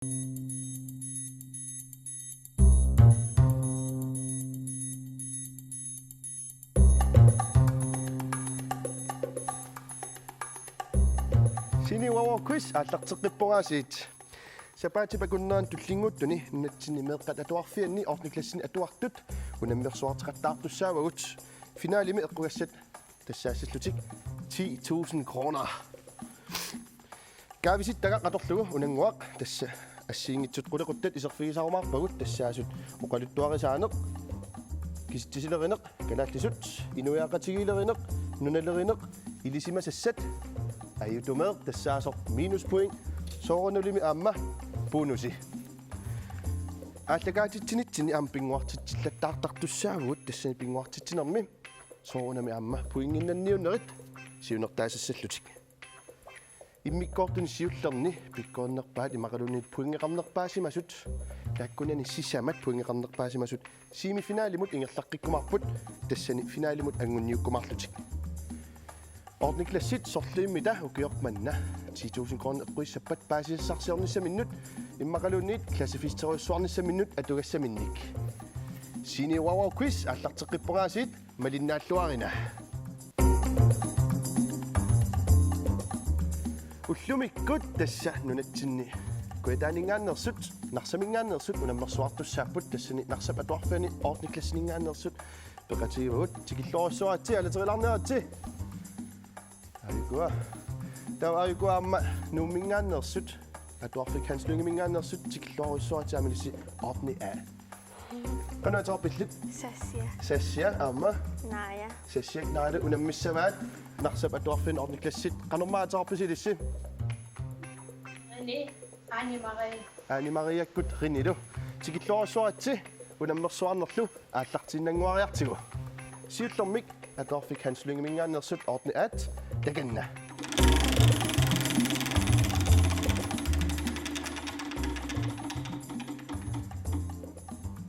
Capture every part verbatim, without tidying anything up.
Sini Wow Wow Quiz aallarteqqippoq aasiit. Sapaatip akunnerani tullinnguuttuni nunatsinni meeqqat atuarfianni ottende klassini atuartut unammersuarteqattaartussaavagut. Finalemi eqqugassat tassaassallutik ti tusind kroner. Kaavisittagaq atorlugu unannguaq tassa assigiinngitsut qulequttat iserfigisarumaarpagut, tassaasut oqaluttuarisaaneq, kisitsisilerineq, kalaallisut, inuiaqatigiilerineq, nunalerineq, ilisimasassat, ajutumeeq tassaasoq minuspoint, soorunalimi aamma bonusi. Aallakaatitsinitsinni aamma pinnguartitsillattaartartussaavugut, tassani pinnguartitsinermi soorunami aamma pointinnanniunnerit siunertaasassallutik. Immikkoortuni siullerni pikkorinnerpaat imaluunniit pointeqarnerpaasimasut, taakkunani sisamat pointeqarnerpaasimasut semifinalimut ingerlaqqikkumaarput, tassani finalimut anguniukkumaarlutik. Ottende klassit sorliimmita ukioq manna ti tusind kroner eqquissappat paasisassarsiornissaminnut immaqaluunniit klassifesterujussuarnissaminnut atugassaminnik. Sini Wow Wow Quiz aallarteqqippoq aasiit, malinnaalluarina. Ullumikkut tassa nunatsinni Kujataaninngaanneersut, Narsaminngaanneersut unammersuartussaapput, tassani Narsap atuarfiani ottende klassininngaanneersut peqatigivagut. Tikilluarujussuaritsi, alaterilaarniaritsi. Aajukua. Taava aajukua aamma Nuumminngaanneersut, Atuarfik Hans Lyngeminngaanneersut, tikilluarujussuaritsi aamma ilissi ottende A. Qanoq ateqarpillit? Sassia. Sassia aamma? Naaja. Sassia Naaja unammissavaat Narsap atuarfiani ottende klassit. Qanormaa ateqarpisi ilissi? Rene, Ane Marie. Ane Mariakkut Renilu. Tikilluarujussuaritsi unammersuarnerlu aallartiinnannguariartigu. Siullermik Atuarfik Hans Lyngeminngaanneersut ottende A, takanna.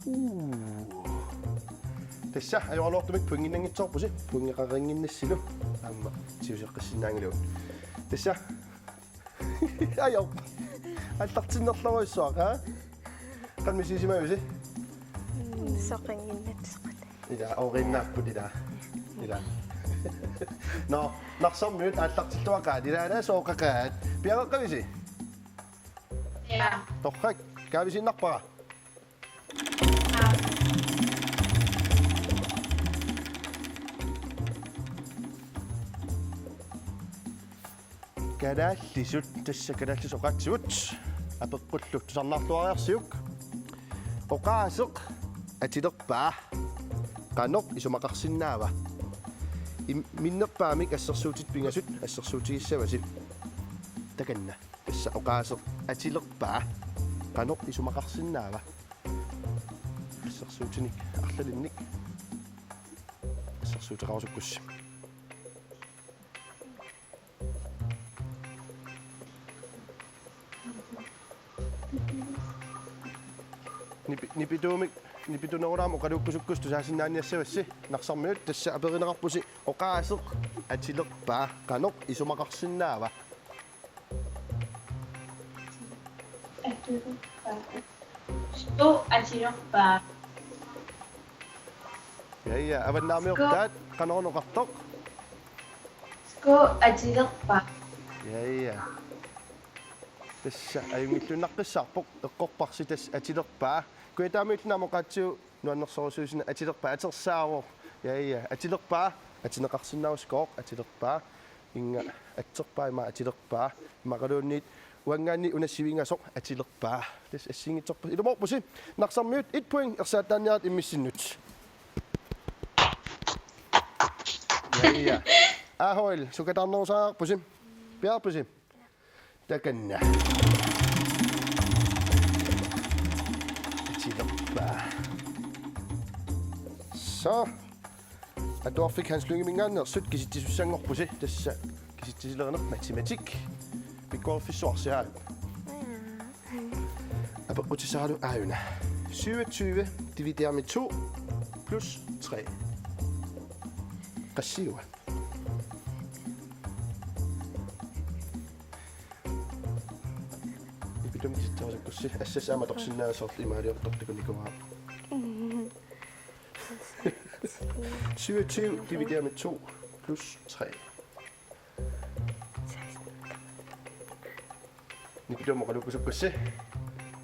Uu. Tassa ajoraluartumik pointinnanngitsoorpusi, pointeqarinnginnassilu aamma tiguseqqissinnaanngilagut. Tassa. Ajo. Aallartinnerlorujussuaq, aa? Qanoq misigisimavisi? Mm, soqannginnatsoq. Ila, ooriinnaapput ila. Ila. Nå, Narsarmiut aallartilluaqaat, ila, ila sooqaqaat. Piareeqqavisi? Ja. Torrak, kaavisiinnarpara? Kalaallisut, tassa kalaallisut oqaatsivut. Apeqqullu tusarnaarluariarsiuk. Oqaaseq atilerpaa. Qanoq isumaqarsinnaava? Im-, minnerpaamik assersuutit pingasut assersuutigissavasi. Takanna. Tassa oqaaseq atilerpaa. Qanoq isumaqarsinnaava? Assersuutinik arlalinnik assersuuteqarusukkussi. Nipi-, nipituumik, nipituunerulaamik oqaluukkusukkussi tusaasinnaaniassavassi. Narsarmiut, tassa aperineqarpusi oqaaseq atilerpaa. Qanoq isumaqarsinnaava? Atilerpaa. Suut atilerpaat? Ja, ja, avannaarmiortaat, qanoruna oqartoq? Suut atilerpaat? Ja, ja. Tassa ajunngilluinnaqqissaarpoq, eqqorparsi tassa atilerpaa. Kujataamiulluunniit aamma oqaatsigut nuannersorujussuusineq, atilerpaa, atersaavoq. Ja, ja, atilerpaa, atineqarsinnaavoq, suut atilerpaat. Inga atserpaa ima atilerpaa. Imaluunniit uanngaanniit una sivingasoq atilerpaa. Tassa assigiinngitsorpassuit. Ilumoorpusi. Narsarmiut et point ersaattaanniarit immissinnut. Ja, ja. A H L, sukataarnerusariaqarpusi. Piareerpusi? Takanna. Atilerpaa. Så. Atuarfik Hans Lyngeminngaanneersut kisitsisussanngorpusi, tassa kisitsisilerineq matematik. Pikkoriffissuarsi, aa? Apeqqutissaralu aajuna. Syvogtyve divideret med to plus tre. Qassiua? Tumtitsarusukkussi assassi aamma atorsinnaasoq imaaliortartukunikuuara. Syvogtyve divideret med to plus tre. Nipiluumik oqalukkusukkussi.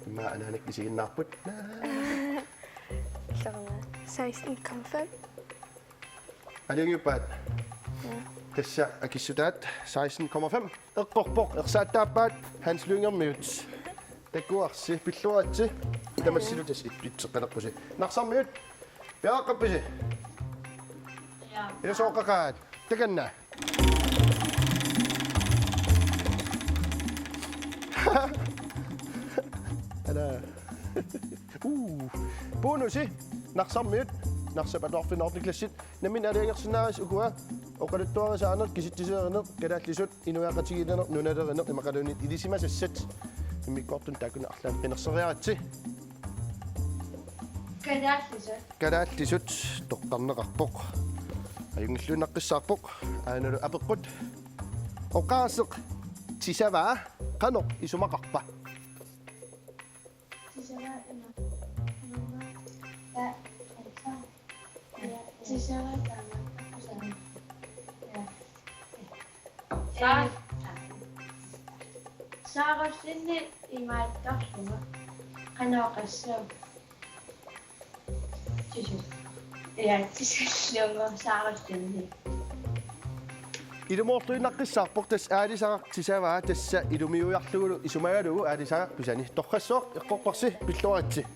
Immaqa anaanakku isiginnaarput. Seksten komma fem. Aalajangiuppaat. Tassa akissutaat seksten komma fem. Eqqorpoq, ersaattaappaat Hans Lyngermiut. Takuarsi, pilluaritsi. Tamassilu tassa itseqqalerpusi. Narsarmiut. Piareeqqappisi? Ilaa, sooqaqaat. Takanna. Ala. Uu. Bonusi. Narsarmiut. Narsap atuarfiit ottende klassit. Nammineq aalajangersinnaavarsi ukua. Oqaluttuarisaaneq, kisitsiseerineq, kalaallisut, inuiaqatigiinneq, nunalerineq, imaluunniit ilisimasassat. Immikkoortunik taakkunani arlaannik qinerseriaritsi. Kalaallisut. Kalaallisut toqqarneqarpoq. Ajunngilluinnaqqissaarpoq. Aanalu apeqqut. Oqaaseq tisavaa qanoq isumaqarpa? Tisavaa ima. Ima. Ta. Tisavaa taama. Sa. Saarustinni imaattorsuuvoq. Qanoq oqassaaq? Tisu. Ja, tisallugu saarustinni. Ilumoortuinnaqqissaarpoq tassa aalisagaq tisavaa tassa ilumiuiarlugulu isumagalugu aalisagaq pisani. Torrassuaq eqqorparsi pilluaritsi.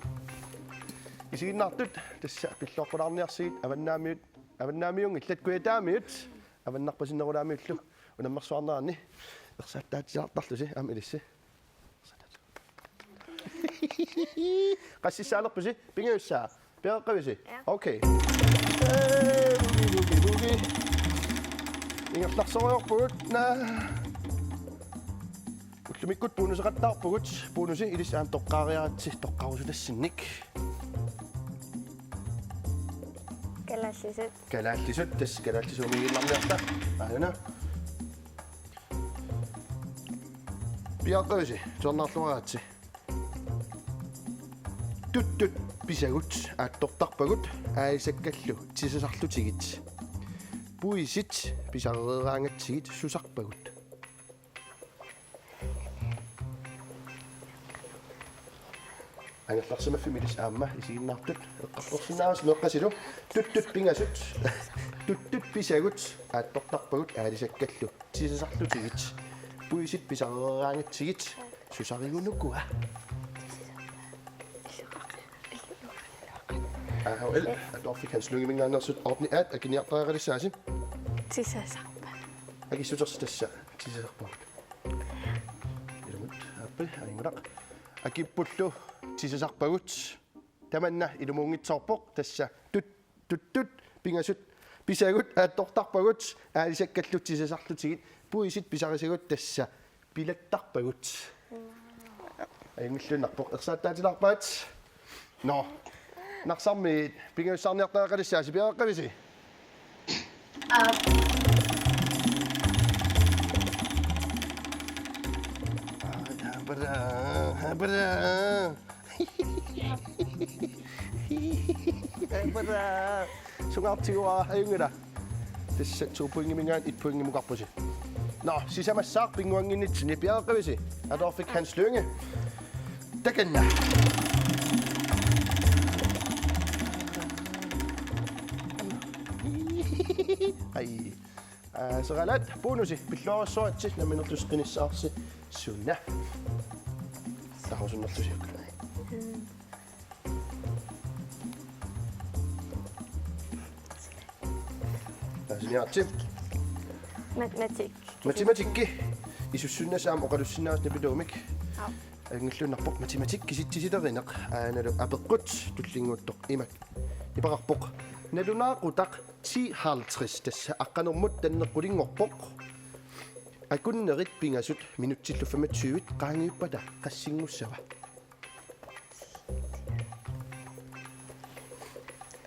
Isiginnaartut tassa pilluaqqulaarniarsigit avannaamiut, avannaamiunngillat kujataamiut avannarpasinnerulaamiullu unammersuarnerani ersaattaatilaartarlusi aamma ilissi. Qassissaalerpusi? Pingajussaa? Piareeqqavisi? Ja. Okay. Ee, bugi, bugi, bugi. Ingerlarsoriarpugut. Naa. Ullumikkut bonuseqattaarpugut. Bonusi ilissi aamma toqqaariaritsi toqqarusutassinnik. Kalaallisut. Kalaallisut, tassa kalaallisuumiiginnarniarta. Aajuna. Piareeqqavisi, tusarnaarluaritsi. Tuttut pisagut aattortarpagut aalisakkallu tisasarlutigit. Puisit pisareeraangatsigit susarpagut. Angerlarsimaffimmi ilissi aamma isiginnaartut eqqartorsinnaavarsi meeqqasilu. Tuttut pingasut. Tuttut pisagut aattortarpagut aalisakkallu tisasarlutigit. Puisit pisareeraangatsigit susarigunukua. A H L, atuarfik Hans Lyngeminngaanneersut ottende A akiniartariaqalissaasi. Tisasarpagut. Akissutersi tassa tisasarpagut. Ilumut, aappi, ajunngilaq. Akippullu tisasarpagut. Tamanna ilumuunngitsoorpoq tassa tut-, tuttut pingasut pisagut aattortarpagut aalisakkallu tisasarlutigit puisit pisarisagut tassa pilattarpagut. Ajunngilluinnarpoq ersaattaatilaarpaat. Nå. Narsarmiit pingajussaarniartariaqalissaasi piareeqqavisi? Aap. Aa, habara, habara. Habara. Sungaartigu ajunngilaq. Tassa to pointimingaanniit et pointimukarpusi. Nå, sisamassaaq pinnguannginnitsinni piareeqqavisi? Atuarfik Hans Lynge. Takanna. Ai. Aa, seralat bonusi pilluarissuaritsi namminerlusi qinissaarsi suna. Tarusunnerlusiuk. Taasiniaritsi. Matematik. Matematikki. Isussunnassaaq oqalussinnaavasi nipiluumik. Aap. Ajunngilluinnarpoq matematik kisitsisilerineq. Aanalu apeqqut tullinnguuttoq imak. Ipaqarpoq. Nalunaaqutaq ti halvtreds tassa aqqanermut tanneqqulinngorpoq. Akunnerit pingasut minutsillu femogtyve qaangiuppata qassinngussava?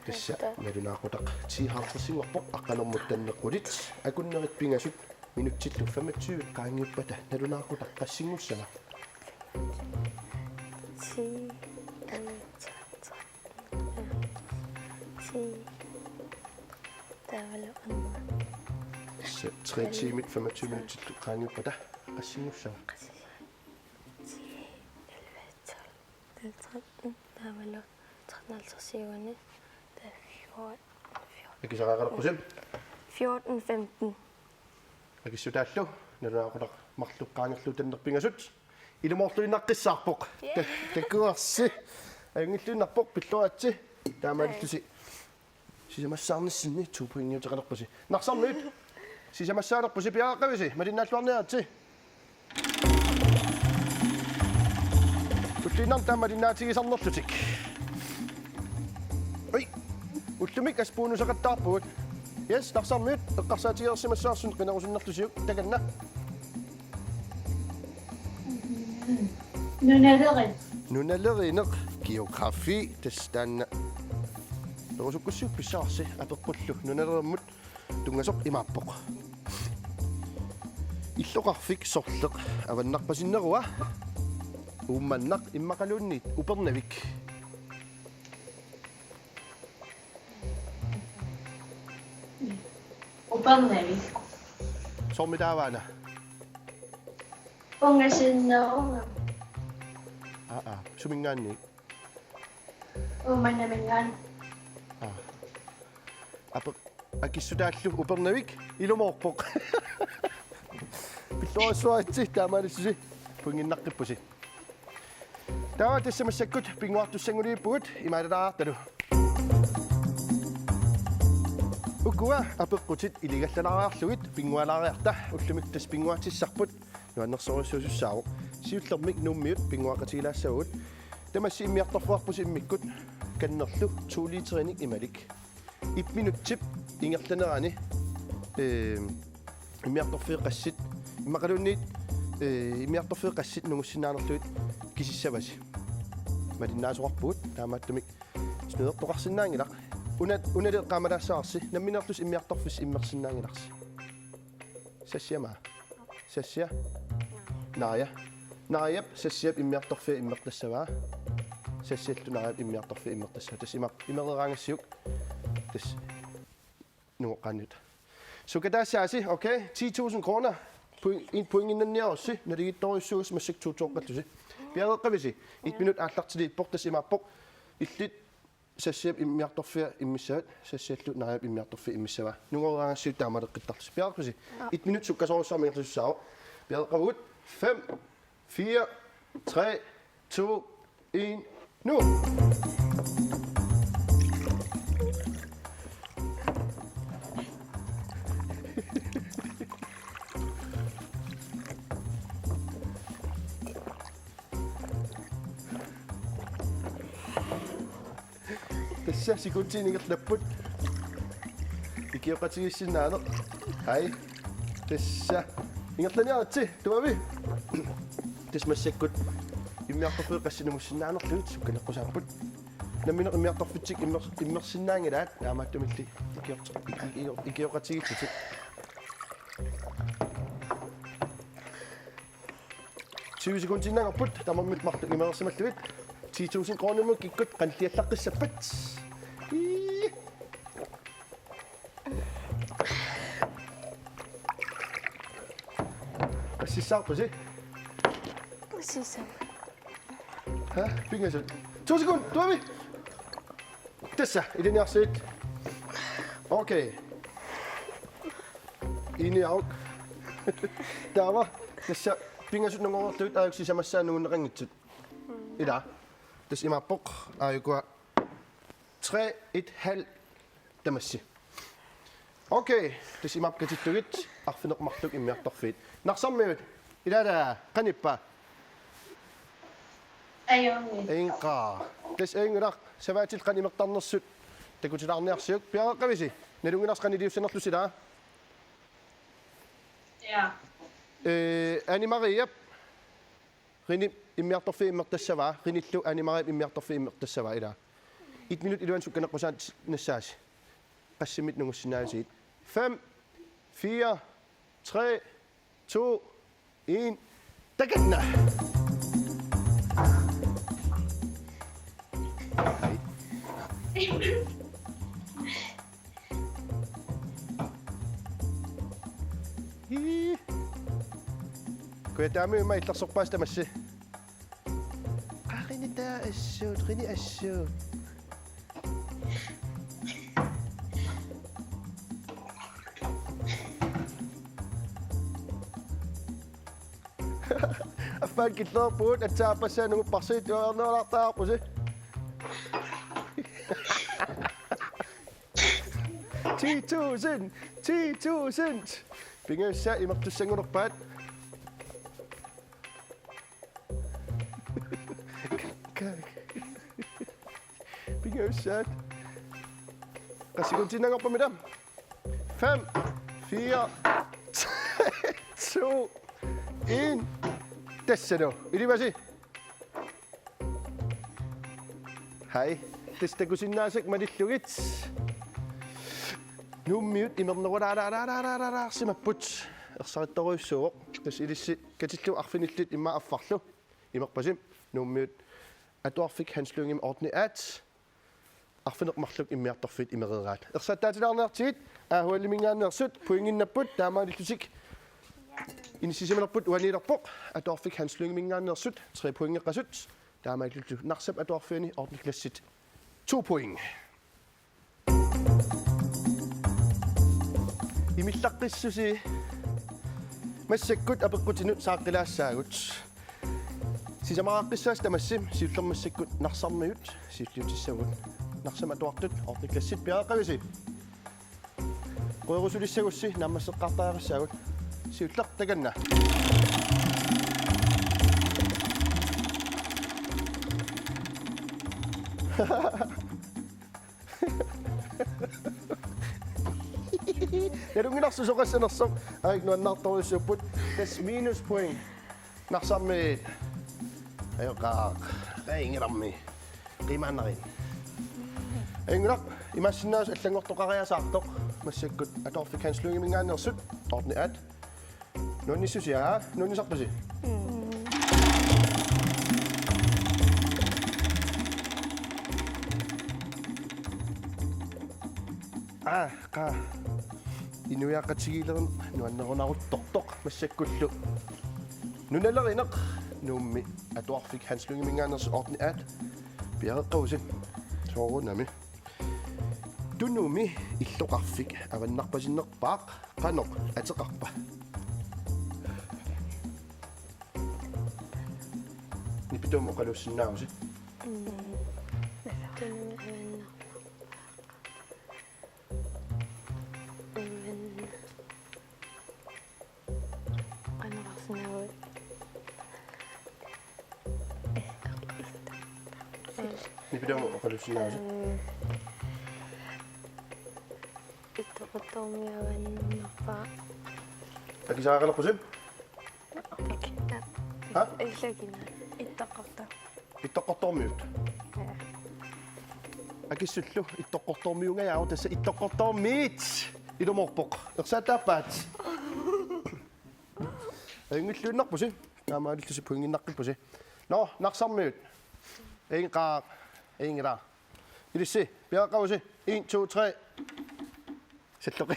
Tassa nalunaaqutaq ti halvtredsinngorpoq aqqanermut tanneqqulit. Akunnerit pingasut minutsillu femogtyve qaangiuppata nalunaaqutaq qassinngussava? ti, elleve, tolv, tretten, fjorten, ti. Taavalu aamma. Tre tiimit femogtyve minutsit qaangiuppata. Qassinngussaava? Ti, elleve, tolv, tretten. Taavalu tretten halvtreds syvende. Taava fjorten, fjorten. Akisaqaqqalerpusi? Fjorten, femten. Akissutaallu, nalunaaqutaq marluk qaangerlugu tanneq pingasut. Ilumoorluinnaqqissaarpoq. Yay! Ta-, takuarsi. Ajunngilluinnarpoq, pilluaritsi. Taamaalillusi. Sisamassaarnissinni to pointiuteqalerpusi. Narsarmiut. Sisamassaalerpusi, piareeqqavisi. Malinnaalluarniaritsi. Ulluinnarni taama malinnaatigisarnerlutik. Ui. Ullumi assut bonuseqattaarpugut. Yes, Narsarmiut eqqarsaatigereersimassavarsi qinerusunnerlusiuk, takanna. Nunalerineq. Nunalerineq, geografi, tassa taanna. Perusukkussiuk pissavarsi, apeqqullu nunalerimut tunngasoq imaappoq: Illoqarfik sorleq avannarpasinnerua? Uummannaq immaqaluunniit Upernavik? Upernavik. Soormi taava, Anna? Ungasinnerunga. Aa, aa. Suminngaanniit? Uummannaminngaanniit. Aa. Ape-, akissutaallu Upernavik ilumoorpoq. Pilluarissuaritsi, taamaalillusi pointinnaqqippusi. Taava tassa massakkut pinnguartussanngulerpugut, imaatalaartalu. Ukua apeqqutit iligallalaariarlugit pinngualaariarta, ullumi tassa pinnguaatissarput nuannersorujussuussaavoq. Siullermik Nuummiut pinnguaqatigilaassavagut. Tamassi immiartorfigarpusi immikkut kannerlu to literinik imalik. Et minutsip ingerlanerani, ee, immiartorfiit qassit, immaqaluunniit, ee, immiartorfiit qassit nungussinnaanerlugit kisissavasi. Malinnaasoqarpugut, taamaattumik snydertoqarsinnaanngilaq. Una, unali eqqaamalaassavarsi, nammineerlusi immiartorfissi immersinnaanngilarsi. Sassia maa? Sassia? Naaja. Naajap Sassiap immiartorfia immertassavaa. Sassiallu Naajap immiartorfia immertassavaa. Tassa ima, imereeraangassiuk. Tassa nungoqqaanniit. Sukataassaasi, okay? Ti tusind kroner. Point, en pointinnanniarussi, naligiittorujussuusi massakkut to-toqqallusi. Piareeqqavisi, et minut aallartiliippoq, tassa imaappoq. Illit Sassiap immiartorfia immissavat, Sassiallu Naajap immiartorfia immissavaa. Nungoreeraangassiuk taamaleqqittarlusi. Piareeqqisi? Aa. Et minut sukkasoorujussuarmik ingerlasussaavoq. Piareeqqavugut. Fem, fire, tre, to, en, nu! Tassa sekundit ingerlapput. Ikioqatigiissinnaaneq. Hej. Tassa. Ingerlaniaritsi, tuavi. Tassa massakkut immiartorfiit qassit nungussinnaanerlugit sukkaneqqusaapput. Nammineq immiartorfitsik immer-, immersinnaanngilaat, taamaattumilli ikior-, iki-, ikioqatigiillutik. Tyve sekundiinnanngorput, tamarmik marluk imereersimallugit. Ti tusind kronimut kikkut qanilliallaqqissappat. Ii. Qassissaarpusi? Qassissaarput. Ha, pingasut. To sekund, tuavi. Tassa, ilinniarsigit. Okay. Iiniaruk. Taava, tassa pingasut nungoreerlugit aajuku sisamassaa nungunneqanngitsut. Ila. Tassa imaappoq, aajukua tre et halvt tamassi. Okay, tassa imaappoq katittugit, arfineq-marluk immiartorfiit. Narsarmiut, ilaala, qanippa? Ajunngilaq. Ajunngilaq. Tassa ajunngilaq, savaatit qanoq imertarnersut takutilaarniarsiuk, piareeqqavisi? Nalunngilarsi qanoq iliussanerlusi, ilaa? Ja. Ee, Anne Mariep Rinip immiartorfia immertassavaa, Rinillu Anne Mariep immiartorfia immertassavaa, ilaa. Et minut iluanni sukkaneqqusaannassaasi. Qassimmit nungussinnaavisigit. Fem, fire, tre, to, en. Takanna! Ii. Kujataami ima illersorpaasi tamassi. Qaa, qinitaa assut, qini assut. Affaa killerpugut, aatsaat aappassaa nungupparsi, tuaarnerulartaarpusi. Ti tusind, ti tusind. Pingajussaat imertussanngulerpaat. Pingajussaat. Qassit sekundinnanngorpamita? Fem, fire, tre, to, en. Tassalo. Ilivasi. Hej. Tassa takusinnaasakkut malillugit. Nuummiut imernerulaarsimapput. Ersarittorujussuuvoq. Tassa ilissi katillugu arfinillit immaqa affarlu imerpasi. Nuummiut Atuarfik Hans Lyngemi ottende at. Arfineq-marluk immiartorfiit imereeraat. Ersaattaatilaarniartigit, A H L-iminngaanneersut pointinnapput, taamaalillutik inissisimanerput uaniilerpoq, Atuarfik Hans Lyngeminngaanneersut tre pointeqasut, taamaalillutik Narsap atuarfiani ottende klassit to point. Imillaqqissusi massakkut apeqqutinut saaqqilaassaagut. Sisamaraqqissaasi tamassi, siullermi massakkut Narsarmiut siulliutissagut. Narsami atuartut ottende klassit, piareeqqavisi? Querusulissagussi naammasseqqaartariaqassaagut. Siulleq takanna. Nalunngilarsi soqassanersoq. Aik nuannaartorujussuupput. Tassa minuspoint. Narsarmiit. Ajoqaaq. Ajunngilaq. Qiimaannarigit. Ajunngilaq, imaassinnaavoq allanngortoqariasaartoq. Massakkut Atuarfik Hans Lyngeminngaanneersut ottende at. Nuannissusia, nuannisarpisi? Aa, qaa. Inuiaqatigiilerin nuannerunaruttortoq massakkullu. Nunalerineq Nuummi Atuarfik Hans Lyngeminngaanneersut ottende at. Piareeqqavusi? Soorunami. Tunumi illoqarfik avannarpasinnerpaaq qanoq ateqarpa? Nipituumik oqaluussinnaavusi? Qanoq arsinnaavoq? Nipituumik oqaluussinnaavusi? Ehm, ittoqqortoormiuavannerpaaq. Akisariaqalerpusi? Ha? Illakina. Ittoqqortoq. Ittoqqortoormiut. Ja. Akissullu ittoqqortoormiungajaavoq, tassa ittoqqortoormiit. Ilumoorpoq. Ersaattaappaat. Ajunngilluinnarpusi. Taamaalillusi pointinnaqqippusi. Nå, Narsarmiut. Ajunngilaq. Ajunngilaq. Ilissi, piareeqqavusi? En, to, tre. Salloqi.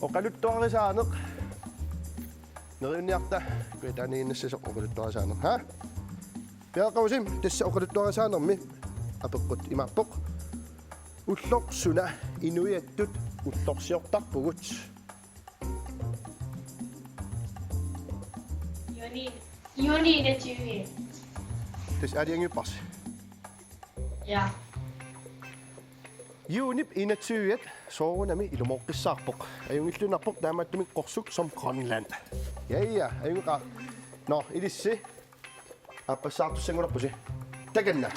Oqaluttuarisaaneq. Neriunniarta, kujataaniinnassasoq oqaluttuarisaaneq, ha? Piareeqqavusi, tassa oqaluttuarisaanermi apeqqut imaappoq: Ulloq suna inuiattut ullorsiortarpugut? Juni, juni enogtyve. Tassa aalajangiupparsi? Ja. Juunip enogtyve soorunami ilumooqqissaarpoq. Ajunngilluinnarpoq, taamaattumik qorsuk som Grønland. Ja, ja, ajunngilaq. Nå, ilissi. Aappassaartussanngorpusi. Takanna.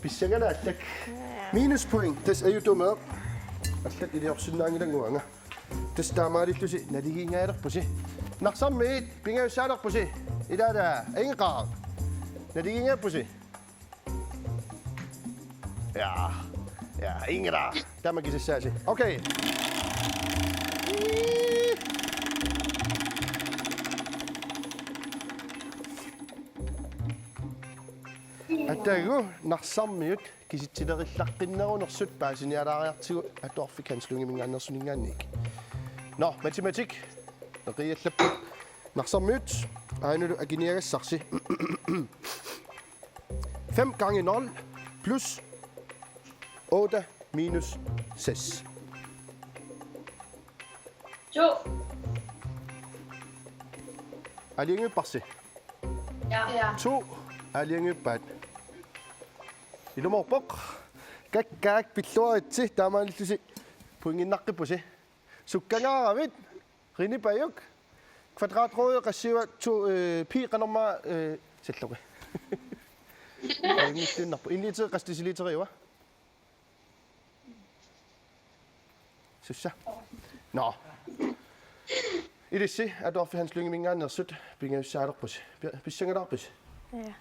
Pissanganaq allak. Minuspoint, tassa ajutumeeq. Allat iliorsinnaanngilannguanga. Tassa taamaalillusi naligiinngajalerpusi. Narsarmiit pingajussaalerpusi. Ilaala, ajunngilaq. Naligiinngippusi? Ja. Ja, ingira. Taama kisassaasi. Okay. Atagu Narsarmiut kisitsileqillaqqinnerunnersut paasinialaariartigu Atuarfik Hans Lyngeminngaanneersuninngaanniit. Nå, matematik. Neqiallapput. Narsarmiut, aajuna akiniagassarsi. Fem gange nul plus otte minus seks. To. Aalajangiupparsi? Ja. Ja. To aalajangiuppaat. Ilumoorpoq. Kakkaak, pilluaritsi, taamaalillusi pointinnaqqippusi. Sukkangaaravit, Rinipajuk, kvadratrode qassiua to, øh, pi qanormaa, øh, salloqi. Aalajangiuttuinnarpoq. Inliteri qassit deciliterit? Sussa. Nå. Ilissi, Atuarfik Hans Lyngeminngaanneersut, pingajussaalerpusi. Pi-, pissangalaarpisi? Ja.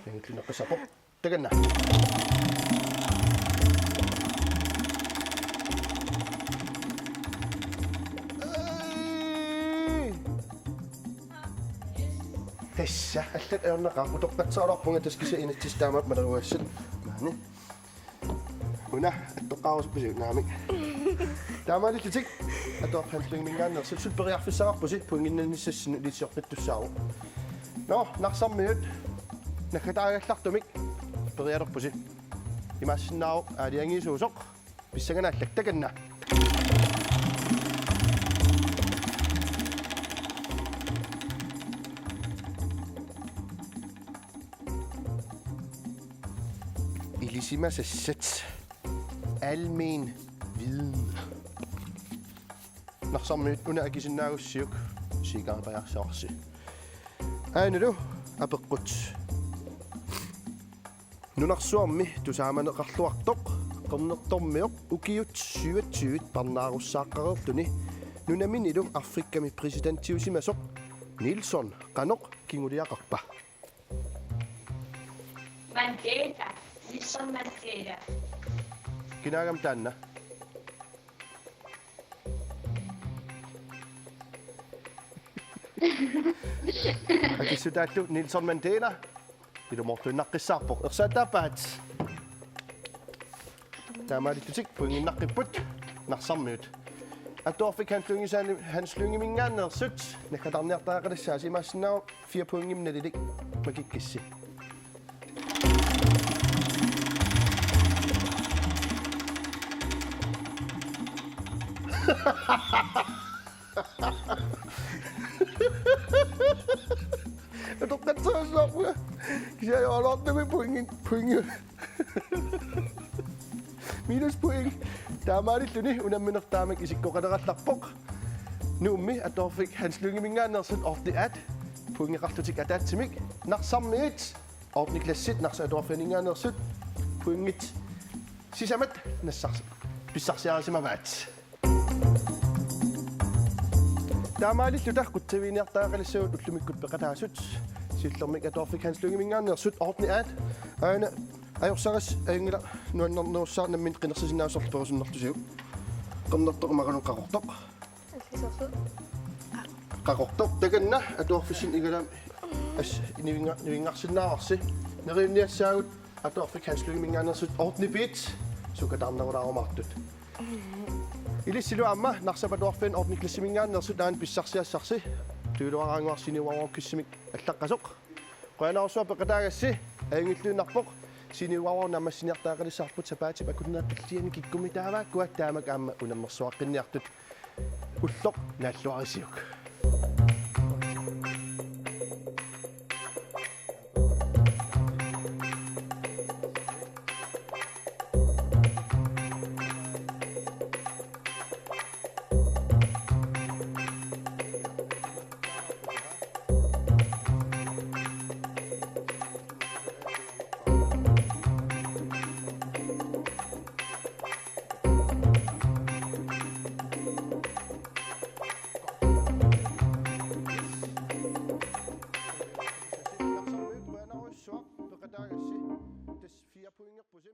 Pingajussaalerpusi. Takanna. Tassa, allat ajornaqaaq, utoqqatseralaarpunga, tassa kisianni inatsisitaamat maleruassat. Maani. Una, attoqqaarusuppusi, naamik. Taamaalillutik, Atuarfik Hans Lyngeminngaanneersut, suli periarfissaqarpusi, pointinnissassinnik ilissiorpittussaavoq. Nå, Narsarmiut, naggataagaluartumik, periarfissalerpusi. Imaassinnaavoq aalajangiisuusoq, pissanganaallusi takanna. Ilisimasassat. Almen viden. Narsarmiut, una akisinnaagussiuk siikaapajaarsarsi. Aajuna apeqqut. Nunarsuarmi tusaamaneqarluartoq qernertormioq ukiut syvogtyve parnaarussaaqqareerluni nunaminilu Afrikami præsidentiusimasoq Nelson qanoq kinguliaqarpa? Mandela. Nelson Mandela. Kinaagami taanna? Akissutaallu Nelson Mandela. Ilumoortuinnaqqissaarpoq. Ersaattaappaat. Taamaalillutik pointinnaqqipput Narsarmiut. Atuarfik Hans Lynge-, Hans Lyngeminngaanneersut naggatarniartariaqalissaasi, imaassinnaavoq fire pointimik nalilik, makikkissi. Utoqqatsersuarpunga. Kisianni ajoraluartumik pointi, pointi. Minuspoint. Taamaalilluni unamminertaamik isikkoqalerallarpoq. Nuummi Atuarfik Hans Lyngeminngaanneersut otte-at pointeqarlutik ataatsimik. Narsarmiut ottende klassit Narsap Atuarfianinngaanneersut pointit sisamat nassars-, pissarsiarisimavaat. Taamaalilluta qutsaviginiartariaqalissagut ullumikkut peqataasut. Siullermik Atuarfik Hans Lyngeminngaanneersut otte-at. Aana ajorsarassi ajunngilaq, nuannernerussaaq nammineq qinersisinnaasarlu perusunnerlusiuk. Qernertoq imaluunniit qaqortoq. Allisorlu. Qaqortoq, takanna atuarfissinni igalaami. As, nivinnga-, nivinngarsinnaavarsi. Neriunniassaagut Atuarfik Hans Lyngeminngaanneersut otte-bit, sukkataarnerulaarumaartut. Ilissilu aamma Narsap Atuarfiani ottende klassiminngaanneersut aana pissarsiassarsi. Tujuuluaraannguaq Siniuaruarukissimik allaqqasoq. Qujanarsuaq peqataagassi, ajunngilluinnarpoq. Siniuaruaruk naammassiniartariaqalissavarput sapaatip akunnerata tulliani kikkummik taavaakkua, taamak aamma unammersuaqqinniartut. Ulloq naalluarisiuk. Agassi. Tassa fire pointerpusi.